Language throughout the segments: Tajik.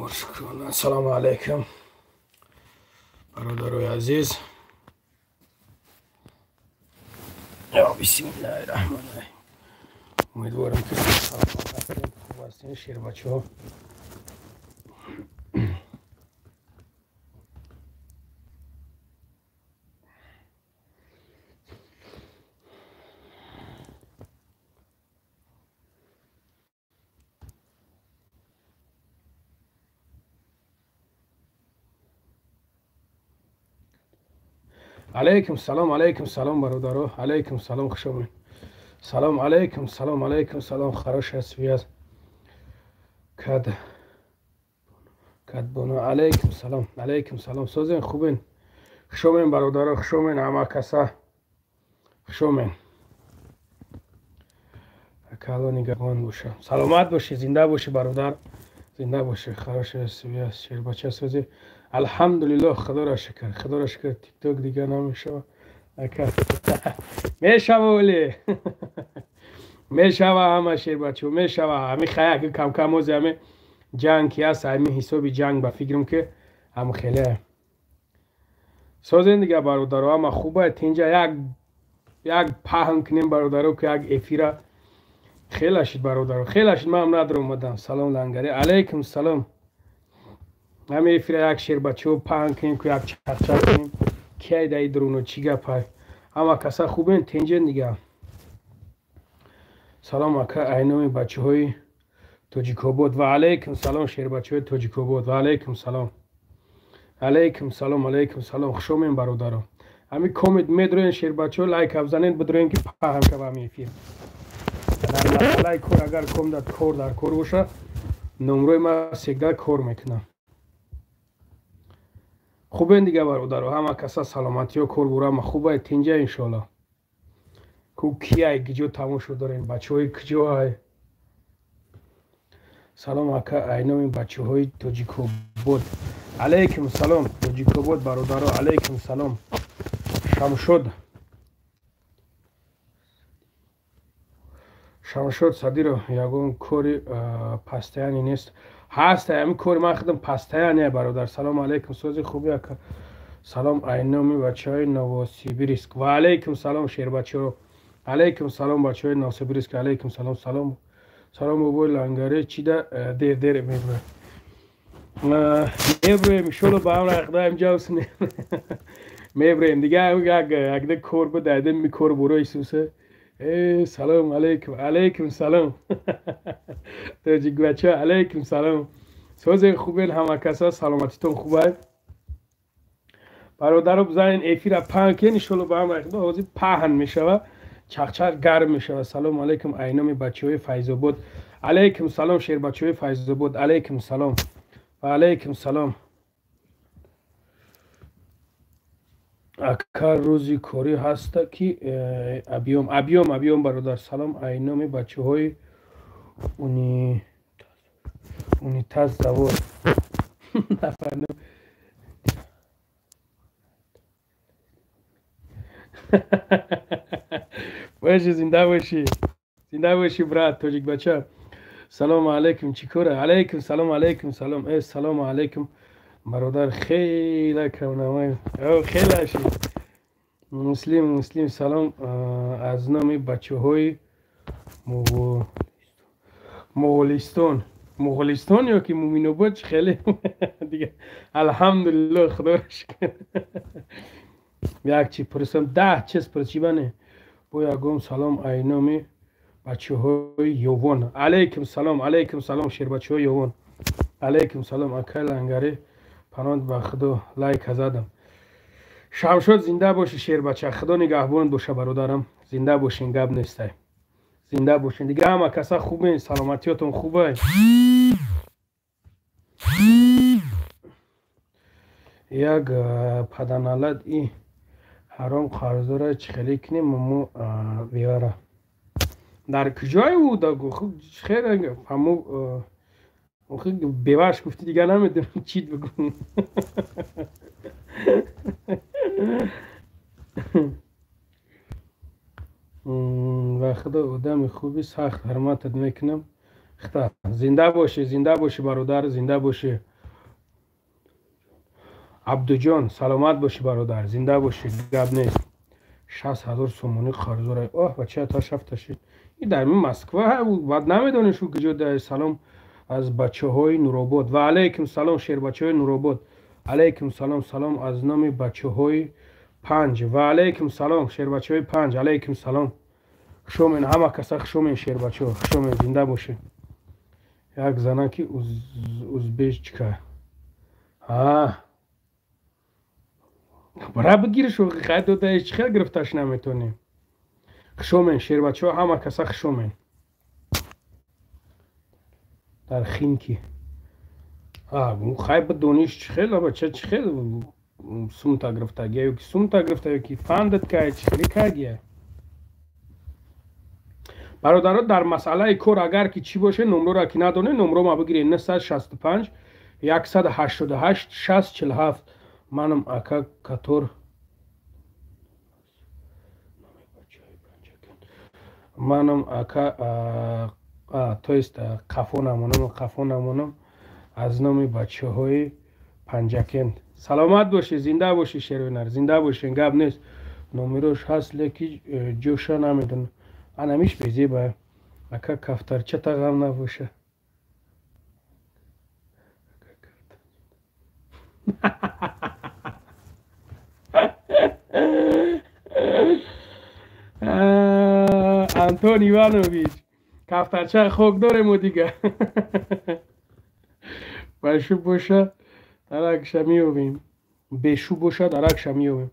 Бор шукрона. Ассалому алайкум, бародарои азиз. Ё бисмиллаҳи раҳмони раҳим. Умедворам, ки саломат ҳастед, хуб ҳастед, шербачаҳо. Алайкум салом, алайкум салом, бародаро, алайкум салом, хуш омадед. Салом алайкум, салом алайкум, салом. Хорошая связь. Кад кадбоно, алайкум салом, алайкум салом. Созен, хубен? Хуш омадед, бародаро, хуш омадед, ҳама каса хуш омадед. Ака, нигаҳбон боша, саломат бошӣ, зинда бошӣ, бародар, зинда бошӣ. Хорошая связь. Шербача, созӣ? Алҳамдулиллоҳ, худоро шукр, худоро шукр. Тикток дига намешава, ака? Мешава, вале мешава, ҳама шербачо мешава. Ҳами хаяк камкам ози ҳами ҷанг ки ҳаст, ҳами ҳисоби ҷанг, ба фикрам, ки ҳам хеле. Созен дига, бародаро, ҳама хуба, тинҷа? Як як паҳн кунем, бародаро, ки як эфира хела шид, бародаро, хела шид. Ман надор омадам. Салом, лангари, алайкум салом. Ҳами эфира як шербачаҳо паҳн кунем, ки як чақчақ кунем. Киай даи дуруно, чӣ гапай? Ҳама каса хубен, тинҷен дига? Салом, ака, айноми бачаҳои Тоҷикобод. Ва алайкум салом, шербачаҳои Тоҷикобод, ва алайкум салом, алайкум салом, алайкум салом, хуш омем, бародаро. Ҳами комент медроен, шербачаҳо, лайк абзанед, бидроен, ки паҳн шава ҳами эфир. Дар масъалаи кор, агар комдат кор дар кор боша, номрои ма всегда кор мекунам. Хубен дига, бародаро, ҳама каса саломатиҳо, кор бура, ҳама хубай, тинҷа, иншоалло. Ку кияй, киҷо тамошо дорем, бачаҳои киҷоай? Салом, ака, айноми бачаҳои Тоҷикобод. Алайкум салом, Тоҷикобод, бародаро, алайкум салом. Шамшод, Шамшод Садиров, ягон кори постоянный нест? Ҳаст, ҳами кори ман худам постоянный, бародар. Салом алайкум, сози, хуби, ака? Салом, айноми бачаҳои Новосибирск. Ва алайкум салом, шербачаҳо, алайкум салом, бачаҳои Новосибирск, алайкум салом. Салом, салом, бобои лангаре, чида дер дер мебурад? Мебурем, иншолло, ба ҳам рақдаем, ҷавсне мебурем дига. Як якда кор буд, айда ми кор буро исуса. Э, салом алайкум, алайкум салом, тоҷикбача, алайкум салом. Созен, хубен, ҳама каса саломатитон хубай, бародаро? Бизанен, эфира паҳн кен, иншолло, ба ҳам рақда ҳозир паҳн мешава, чақчақ гарм мешава. Салом алайкум, айноми бачаҳои Файзобод. Алайкум салом, шербачаҳои Файзобод, алайкум салом, ва алайкум салом. Ака, рӯзи корӣ ҳаста ки абиём, абиём, абиём, бародар. Салом, айноми бачаҳои унитаз завод. Нафаҳмидам. Боши, зинда бошӣ, зинда бошӣ, брат, тоҷикбача. Салому алайкум, чӣ кора? Алайкум салом, алайкум салом. Э, салому алайкум, бародар, хела камнамай, хела шид. Муслим, муслим, салом аз номи бачаҳои Моғолистон. Моғолистон ё ки Муминобод, чӣ хеле дига? Алҳамдулилло, худоро шукр. Як чи пурсам, 10 чиз пурсибане бо ягон. Салом, айноми бачаҳои Ёвон. Алайкум салом, алайкум салом, шербачаҳои Ёвон, алайкум салом. Акай лангари, паноҳ ба худо, лайка задам. Шамшод, зинда бошӣ, шербача, худо нигаҳбон боша, бародарам, зинда бошин, гап нестай, зинда бошин. Дига ҳама каса хубен, саломатиётон хубай? Як паданалад и ҳаром қарздора чӣ хеле кунем мо бевара? Дар куҷое ӯ? Ҳамо беваш гуфти, дига намедонам чит бигӯм. Ва худо, одами хуби, сахт ҳурматат мекунам. Хта, зинда бошӣ, зинда бошӣ, бародар, зинда бошӣ. Абдуҷон, саломат бошӣ бародар, зинда бошӣ, гап нест. 60 000 сомонӣ қарздора. Оҳ, бача ташафташид. И дар Москва баъд намедониш ку куҷо. Салом аз бачаҳои Нуробод. Ва алайкум салом, шербачаҳои Нуробод. Алайкум салом, салом аз номи бачаҳои Панҷ. Ва алайкум салом, шербачаҳои Панҷ. Алайкум салом. Хушомен, ҳама каса хушомен, шербачаҳо, хушомен, зинда бошед. Як занаки узбечка. А бара бигиршу, хай додаи, чӣ хел гирифташ наметонем. Хушомен, шербачаҳо, ҳама каса хушомен. Дар Химки хай бидониш, чӣ хел бача, чӣ хел сумта гирифтагия, ё ки сумта гирифта, ё ки фандат кай, чӣ хели кагия. Бародаро, дар масъалаи кор агар ки чӣ боше, номроро ки надонед, номро ма бигиред: 965 188 60 47. Манам ака катор манам ака, то есть қафо намонам, қафо намонам. Аз номи бачаҳои Панҷакент. Саломат бошӣ, зинда бошӣ, шервинар, зинда бошен, гап нест. Номерош ҳаст, леки ҷоша намедонам. Анамиш безеба, ака, кафтарчата ғам набоша. Антон Иванович, кафтарча хок дорему дига. Башу боша, даракша меёбем. Бешу боша, даракша меёбем.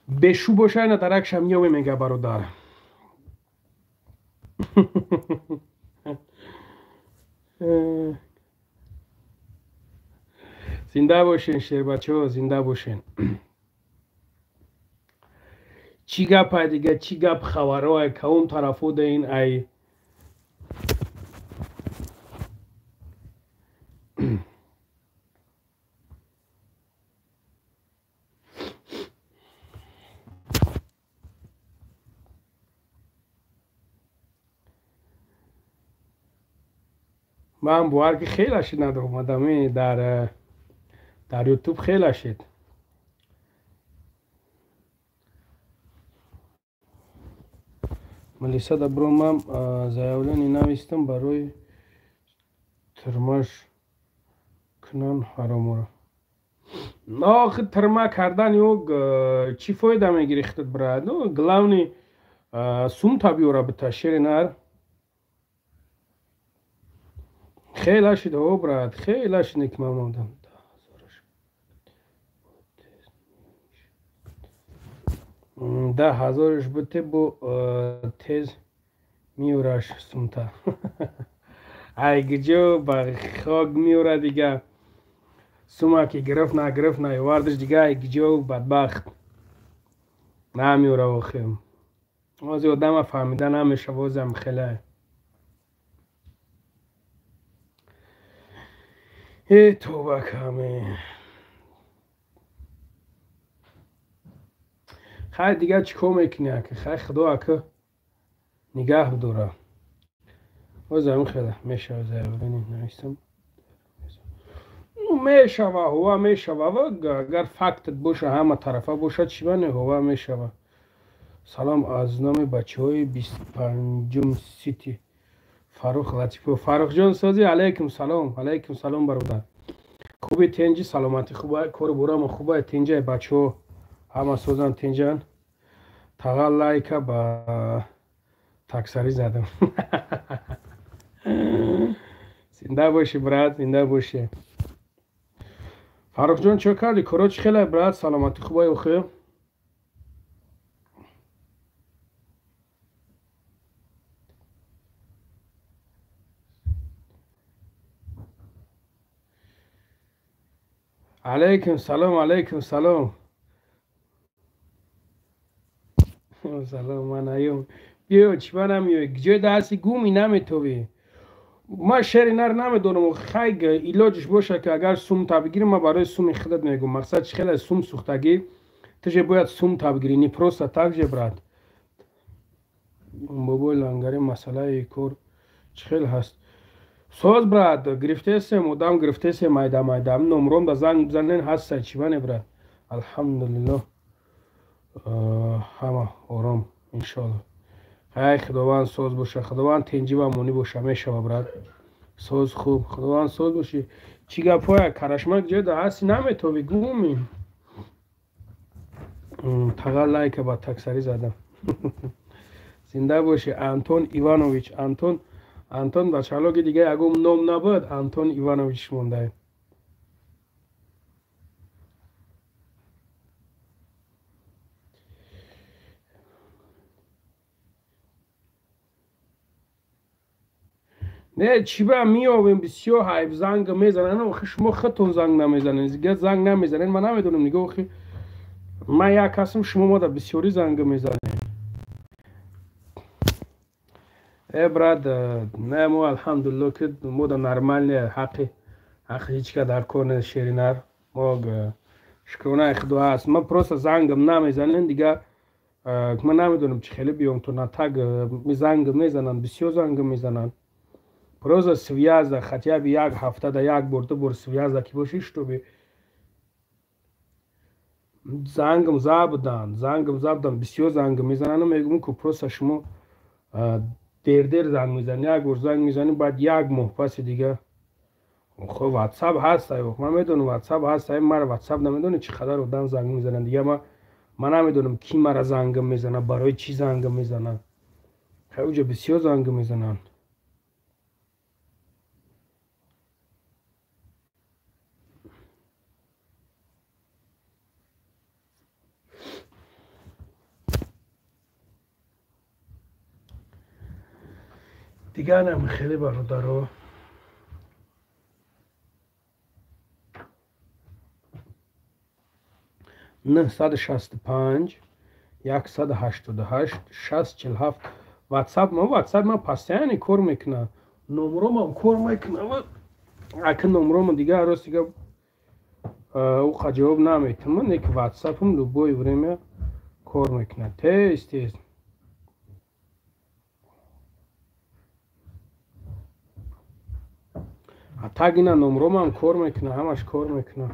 Бешу боша, ина даракша меёбем, мега бародар. Зинда бошен, шербачаҳо, зинда бошен. Чӣ гапай дига, чӣ гап хабаро ай каум тарафо даин ай? Ман бовар ки хеле шид надомадам дар Ютуб, хеле шид. Милиса дабро ман заявление навистам барои тирмаш кунан ҳароморо. Охи, тирма кардан ё чӣ фоида мегири худат, брат? Ну, главный сумта биёра бита, шери нар. Хеле шид, о брат, хеле шид, ки ман мондам. 10 000-ш буте, бо тез меёраш сумта. Ай гиҷо ба хок меёра дига. Сума ки гирифт, нагирифт, наёвардаш дига, ай гиҷо бадбахт намеёра. Охи, ози одама фаҳмида намешава, озам хеле. Э, тоба каме. Хай, дига чӣ кор мекунӣ, ака? Хай, худо ака нигаҳ бидора. Озам хеле мешава. Заявление навистам, мешава, ҳува мешава, агар фактат боша, ҳама тарафа бошад, чӣ бане, ҳува мешава. Салом аз номи бачаҳои 25-ум сити, Фаррух Латипов. Фаррухҷон, сози? Алайкум салом, алайкум салом, бародар. Хуби, тенҷи, саломатӣ хуба, кору борама хуба, тенҷай, бачаҳо ҳама созан, тенҷан. Тағал лайка ба таксарӣ задам. Зинда бошӣ, брат, зинда бошӣ. Фаррухҷон, чо кардӣ? Коро чӣ хелай, брат? Саломатӣ хуба охи? Алайкум салом, алайкум салом, салом. Ман аюм, биё, чӣ ба намеёй? Ҷои даҳасти гуми наметовӣ. Ман шери нар намедонам. Хай, илоҷиш боша ки агар сумта бигирӣ, ман барои суми худат мегӯм. Мақсад чӣ хеле сум сӯхтагӣ, ты же бояд сумта бигирӣ, не просто так же, брат. Бобои Лангари, масъалаи кор чӣ хел ҳаст? Соз брат, гирифтесем, одам гирифтесем, майда майда. Номром да занг бизанен ҳаста, чӣ бане брат. Алҳамдулиллоҳ. Ҳама ором иншоаллоҳ. Ай Худованд соз боша, Худованд тенҷи ва амонӣ боша, мешава брат. Соз хуб, Худованд соз боши. Чӣ гапҳоя карашмак ҷода ҳасти наметови гуми. Тага лайка ба таксарӣ задам. Зинда боши Антон Иванович. Антон бачалоги дига ягон ном набуд, Антон Иванович монда. Не, чӣ ба меёвем, бисёр ҳайф занг мезананд, охи шумо худтон занг намезанед, дигар занг намезанед, ман намедонам, нигоҳ охи ман як ҳастам, шумо мода бисёрӣ занг мезанед. Э брат, не мо алҳамдулиллоҳ ки мода нормальне, ҳаққи ҳеҷ ка дар кор нест, шеринар. Мо шукронаи худо ҳаст. Ман просто зангам намезанем, дигар ман намедонам чӣ хеле биём то на так занг мезананд, бисёр занг мезананд. Просто связа, хотя бы як ҳафта да як бор, ду бор связа ки боши, чтобы зангам забудан, бисёр занг мезананд, мегӯм ку просто шумо дер-дер занг мезанед, як бор занг мезанед, баъд як моҳ паси дига. Хо WhatsApp ҳаст, ман медонам WhatsApp ҳаст, мара WhatsApp намедонам чӣ қадар одам занг мезананд, дига ман намедонам ки мара занг мезанад, барои чӣ занг мезанад. Хай уҷа бисёр занг мезананд. Дигарам хеле бародаро. 965 188 647 WhatsApp ма, WhatsApp ма постоянно кор мекунад. Номромам кор мекунад. Ака номрома дигар рост дига уқа ҷавоб наметамам, не ки WhatsApp-ам любое время кор мекунад. Тез тез. А так ина номромам кор мекунад, ҳамаш кор мекунад.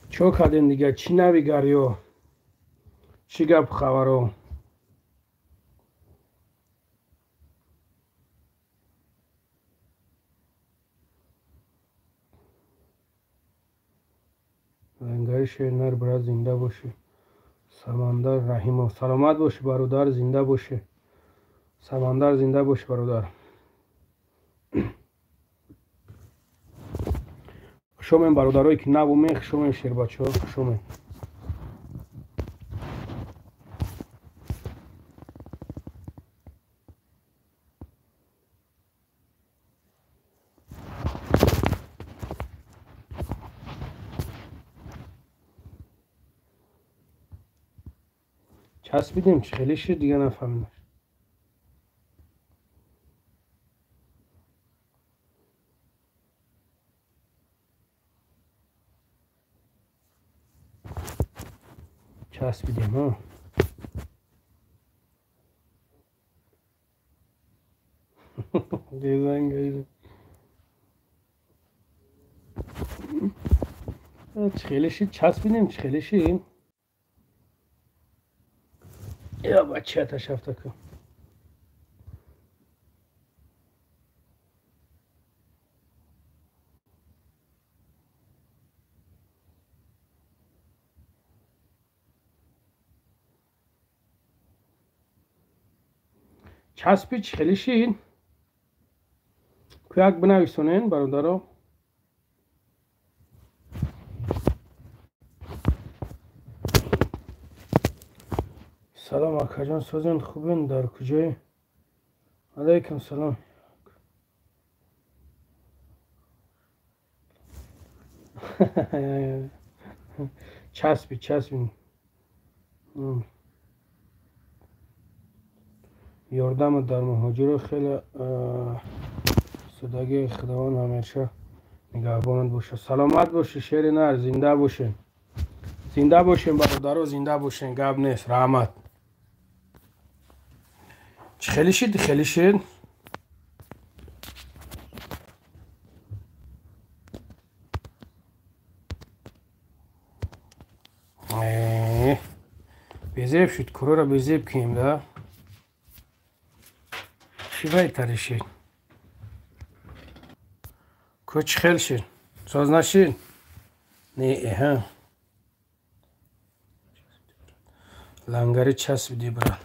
Чо кардем дига, чӣ навигариё? Чӣ гап хабаро? Лангари шернар брат, зинда бошӣ. Самандар Раҳимов, саломат бошӣ бародар, зинда бошӣ. Самандар зинда бошӣ бародар. Хушомем бародарое ки навумен, хушомем шербачаҳо, хушомем. Часпидем, чӣ хеле шид, дига нафаҳмидам. Часпидем, ҳа. Чӣ хеле шид, часпидем, чӣ хеле шид. Я бачата шафтака. Часпи чӣ хеле шид? Кӯяк бинависонен бародаро. Салом акаҷон, созен хубен, дар куҷое? Алайкум салом. Часпи, часпи. Ёрдам дар муҳоҷиро хеле судаги Худованд ҳамеша нигаҳбонат бошад. Саломат бошӣ, шери нар, зинда бошен. Зинда бошен, бародаро, зинда бошен, гап нест, раҳмат. Чӣ хеле шид, хеле шид? Безеб шуд, куроро безеб кунем, да? Чӣ байтари шид? Ко чӣ хел шид? Соз нашид? Не, эҳа. Лангари часпиди, брат.